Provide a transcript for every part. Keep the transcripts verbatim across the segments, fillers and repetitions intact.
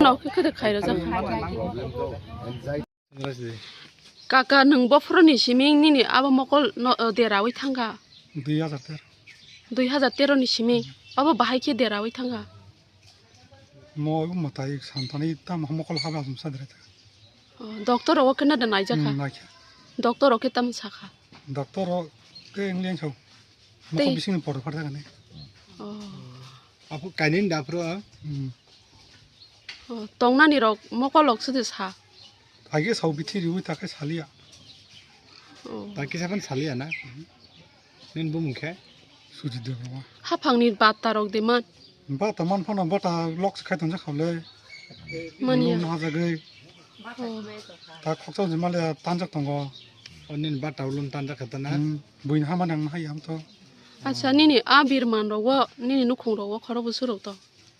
Nok khe khe khairok jak. Kaka, nwng bophoroni simi nini abo mokol no, o, derawi thangkha? Dui hajar tero. Dui hajar tero ni simi? Abo bahai khe derawi thangkha? Mo mwtai santhani tam mokol haba sumsa dere thangkha. O, doctor rok khe nada naijakha? Hmm, naikha. Doctor rok khe tamo sakha? Doctor rok khe English sao. Mokol bisingni porda phar thangkha ne. O. Apo kainwi da phro. Hmm. O, tongnani rok mokol rok sudi sa. Age sao bithi riwi ta khe saliya. O. Ta kisa phan saliya na. Nin bumung khe? Sujit Debbarma. Haphangni bata rok de man. Bata man phano bata lok se khai tongjak kha le. Mani ya. Lum hajagwi. O. Ta khoksa jima le tanjak tongo. O nin bata ulum tanjak kha ta na? Hmm. Buini hama nang hai ham to. Acha, nini a birman rok wo, nini nukhung rok wo khoro busu rok to.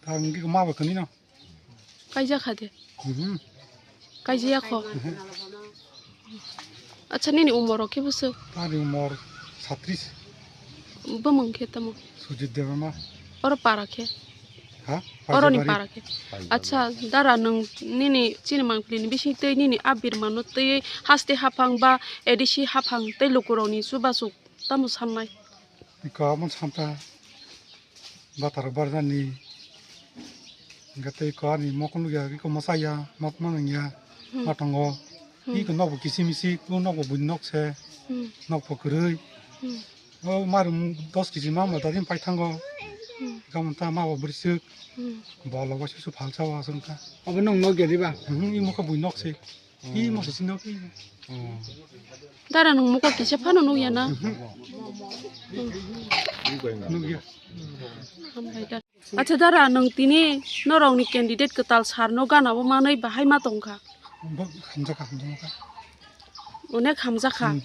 Ta ngi ma ba kani no. Kaijak kha de? Mhm. Kaijaya kho? Mhm. Acha, nini umor rok khe busu? Ani umor satris. Bumung khe tamo? Sujit Debbarma. Oro para khe? Ha? Oro ni Paijabari. Para khe? Acha, dara nwng nini chini mangpili ni bising tei nini a birman no tei haste haphang ba A D C haphang tei luku rok ni chubachu tamo sannai? Iko amo santa. Batar barjani. Hingke tei ko ani mokol nugya, iko masa ya, mat manang ya, hmm, ma tongo. Hmm. Iko nokbo kisi misi, ko nokbo buini nok se, hmm, nokbo kwrwi. Hmm. O marum dos kisi ma mo dadin pai thango. Hmm. Gamon ta ma bo bwrwisuk. Hmm. Bolo bo susu phalsa o aswng kha. Abo nong nok ya diba? Hmm, imo khe buini nok se. Ih, masa sini oke. Dara nwng mokol kisa phano nukya na? Nukya. Hambai da. Acha dara, nwng tini norokni candidate kwtal sir no gana o manwi bahai ma tongkha? Bo hamjakha, hamjakha. Onek hamjakha. Hmm.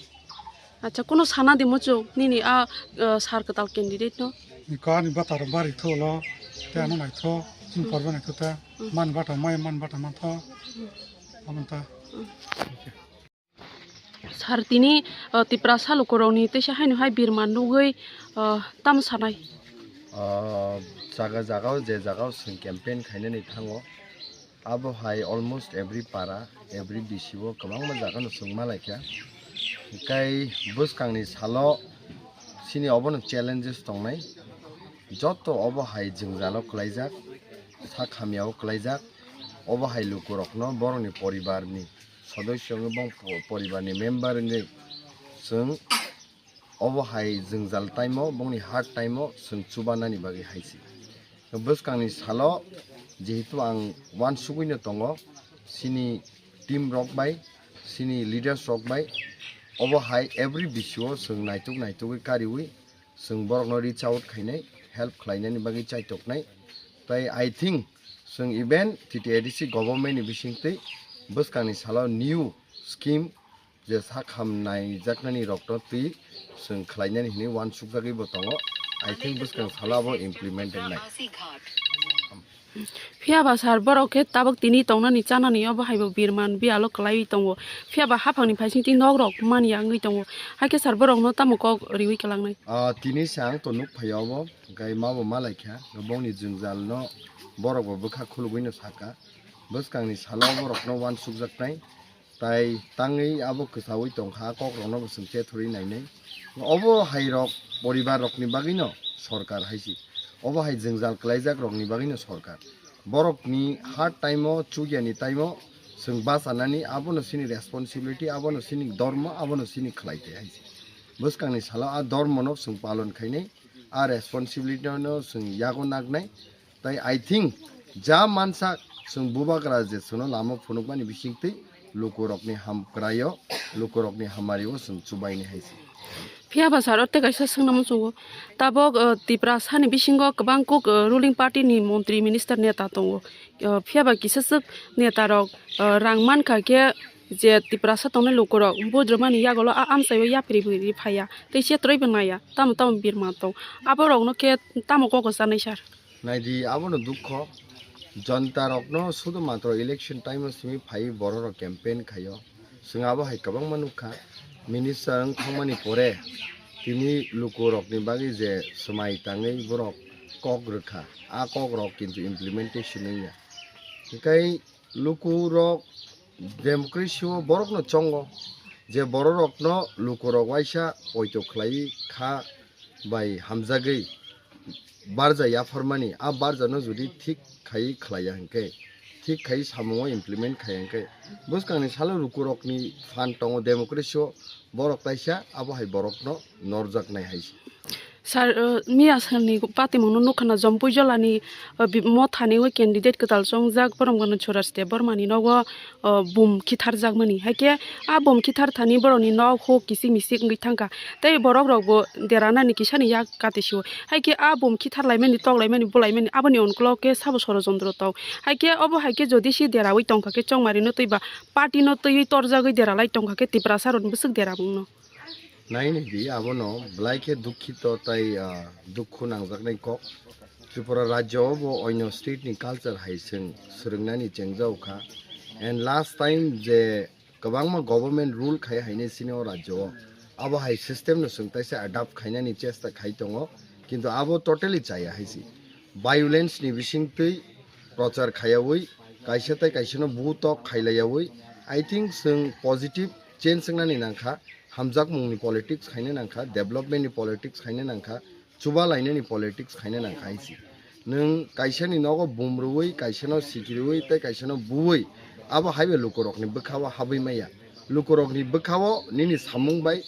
Acha, kuno sana di muchung nini a, uh, sir kwtal candidate no? Ni ko ani batar bari tholo, te ano naitho, chini porba naitho ta, hmm, man bata mai, man bata mantho, amanta. Sir tini, uh, Tiprasa lukurokni teisa haino hai birma nugwi, uh, tamo sanai? Uh, jaga jaga o je jaga o chwng campaign khainani thango. Abo hai almost every para, every B C O kwbangma jaga no chwng malaikha. Hikai bwskangni salo chini obono challenges tongnai. Joto obo hai jwngjalo kwlaijak, sak hamyao kwlaijak, obo hai lukurokno borokni poribarni sodosyo wngwi bong po-, poribarni member wngwi chwng obo hai jwngjal time o, bongni hard time o chwng chubanani bagwi hai se. Bwskangni salo jehetu ang uansugwino tongo, chini team rok bai, chini leaders rok bai, obo hai every B C O chwng naituk naitugwi kariwi chwng borokno reach out khainai, help khlainani bagwi chaitoknai. Tai I think chwng even T T A D C government ni bisingtwi bwskangni salo new scheme je sak ham naijaknani rokno twi chwng khlainani hinwi uansukjagwi bo tongo. I think bwskang salo abo implement wngnai. Phiya ba sir, borok khe tabuk tini tongnani chanani obo hai bo birman biyalo kwlaiwi tongo. Phiya ba haphangni phaising twi nok rok manya wngwi tongo. Hakhe sir, borokno tamo kok riwi kwlangnai? Ah, tini se ang to nuk phai obo, hwnkhe ma bo malaikha, bongni jwngjalno borok bo bwkha khulugwino saka. Bwskangni salo borokno uansukjaknai. Tai tangwi abo kwchaui tongkha, kokrokno bo chwng tethurwi nainai. Obo hairok poribar rokni bagwino sorkar hai se. Obo hai jwngjal kwlaijak rokni bagwino sorkar. Borokni hard time o, chukyani time o chwng bachanani abono chini responsibility, abono chini dormo, abono chini khlai tei hai se. Bwskangni salo a dormono chwng palon khainai, a responsibility no chwng yago nagnai. Tai I think ja mansa chwng bubagra je chwngno lama phunukmani bisingtwi lukurokni hamkraio, lukurokni hamario chwng chubaini hai se. Phiya ba sir, o tei kaisa swngna muchungo. Tabuk, uh, Tiprasani bisingo kwbang kuk, uh, ruling party ni montri minister neta tongo. Uh, phiya ba kisa swk neta rok, uh, rang mankha khe je Tiprasa tongnai lukurok budrumani yagulo a amchaio yapri bwrwi phaiya. Tei se twrwi bo naiya. Tamo tamo birma tong. Aborokno khe tamo kok chanai sir? Naidi, abono dukho. Jonta rokno sudu matro election time o simi phai borok rok campaign khaio. Chwng abo hai kwbangma nukha. Minister wng thangmani pore Tini lukurokni bagwi je swmai tangwi borok kok rwkha, a kokrok kintu implementation wngya. Hinkhe lukurok democracy o borokno chongo, je bororokno lukurok waisa poito khlaiwi kha bai hamjagwi barja yapharmani, a barjano jodi thik khai khlaiya hinkhe, thik khai samungo implement khaiya hinkhe, bwskangni salo lukurokni phan tongo democracy o, borok taisa abo hai borokno norjaknai hai se. Sir, uh, miya salni patimungno nukha na, Jompui jolani, uh, bi-, mothani o candidate kwtal chongjak, borok mano Suraj Debbarmani nogo, uh, bum khitharjakmani. Haikhe a bum khithar thani borokni nok huk kisik misik wngwi thangkha. Tei borok rokbo deranani kisani yak kati sio. Haikhe a bum khithar laimani, tok laimani, bo laimani, aboni unkolo khe sabo sorojontro tong. Haikhe obo haikhe jodi si deraui tongkha khe chongmarino twiba party no twiwi torjagwi deralai tongkha khe Tiprasa rokni bwswk dera bwngno. Naini di abono belai khe dukhito tai, ah, dukhu nangjaknai kok. Tripura rajyo o bo oino state ni culture hai chwng swrwngnani chengjao kha. And last time je kwbangma government rule khai haini sini o rajyo o, abo hai system no chwng taisa adapt khainani chesta khai tongo, kintu abo totally chaya hai si. Violence ni bisingtwi prochar khaiyaui, kaisa tai kaisa no butok khailayaui, I think chwng positive change wngnani nangkha, hamjakmung ni politics khaina nangkha, development ni politics khaina nangkha, chuba lainani politics khaina nangkha hai si. Nwng kaisa ni nogo bum rwui, kaisa no sikirwi, tei kaisa no buui, abo hai bai lukurok ni bwkha o habwi maya. Lukurok ni bwkha o nini samung bai,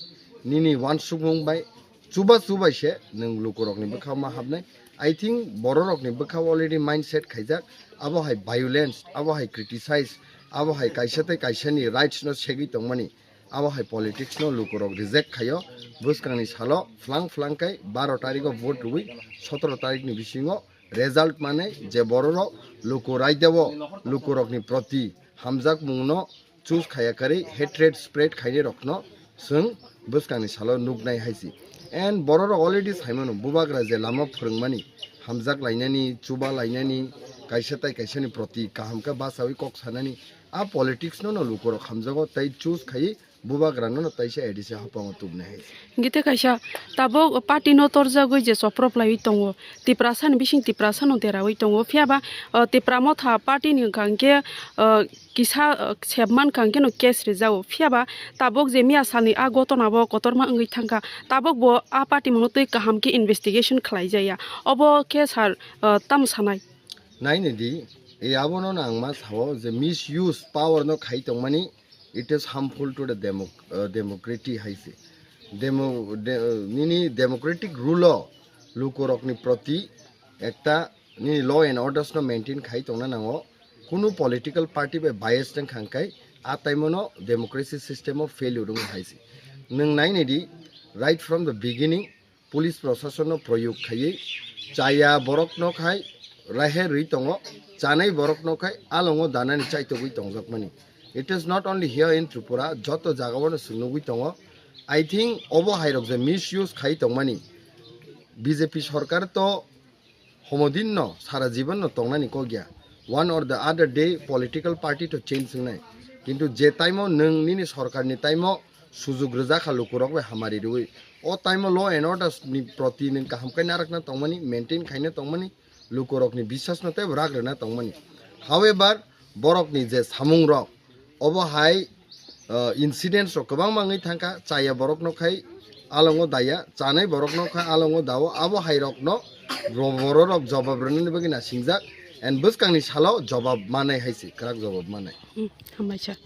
nini uansukmung bai, chuba chubai se nwng lukurok ni bwkha o ma habnai. I think bororok ni bwkha o already mindset khaijak, abo hai violence, abo hai criticize, abo hai kaisa tei kaisa ni rights no segwi tongmani. Abo hai politics no lukurok reject khaio. Bwskangni salo phlang phlang khe baro tarikh o vote rwui sotoro tarikh ni bisingo result manai je bororok luku raida o lukurok ni proti hamjakmung no choose khaiya karwi hatred spread khainai rok no chwng bwskangni salo nuknai hai si. And bororok already saimano bubagra je lama phwrwngmani, hamjak lainani, chuba lainani, kaisa tai kaisa ni proti kaham khe bachaui kok sanani, a politics no no lukurok hamjago tei choose khaiwi bubagra no no taisa A D C hapango tubunai hai. Hingke tei kaisa tabok party no torjagwi je choprop laiwi tongo, Tiprasa ni bising Tiprasa no deraui tongo, phiya ba, o, Tipra Motha party ni hwnkha hingke, o, kisa, o, sep mankha hingke no case rijao, phiya ba tabok je miya salni a gotona bo kotorma wngwi thangkha, tabok bo a party mungno twi kaham khe investigation khlai jaya, obo khe sir, o, tamo sanai? Naini di, e abono no ang ma sao je misuse power no khai tongmani, it is harmful to the democ-, uh, democracy hai se. Demo-, de-, uh, nini democratic rule o lukurokni proti ekta nini law and orders no maintain khai tongna nango. Kunu political party bai bias wng kha hwnkhe a time o no democracy system o failure wng hai se. Nwng naini di, right from the beginning, police proshasonno proyog khaiwi chaya borokno khai raher rwi tongo, chanai borokno khai alongo danani chaitogwi tongjakmani. It is not only here in Tripura, joto jagao no chwng nugwi tongo. I think obo hairok je misuse khai tongmani, B J P sorkar to homodinno sara jibanno tongnani kok ya. One or the other day political party to change wngnai. Kintu je time o nwng nini sorkarni time o sujuk rwjakha lukurok bai hamari rwui, o time o law and order ni proti nwng kaham khe narakna tongmani, maintain khaina tongmani, lukurokni biswasno tei rak rwna tongmani. However, borokni je samungrok, obo hai, uh, incidents rok kwbangma wngwi thangkha, chaya borokno khai alongo daya, chanai borokno khai alongo dao, abo hai rokno ro-, bororok jobab rwnani bagwi nasingjak, and bwskangni salo jobab manai hai se, kwrak jobab manai. Hmm, hambai sir.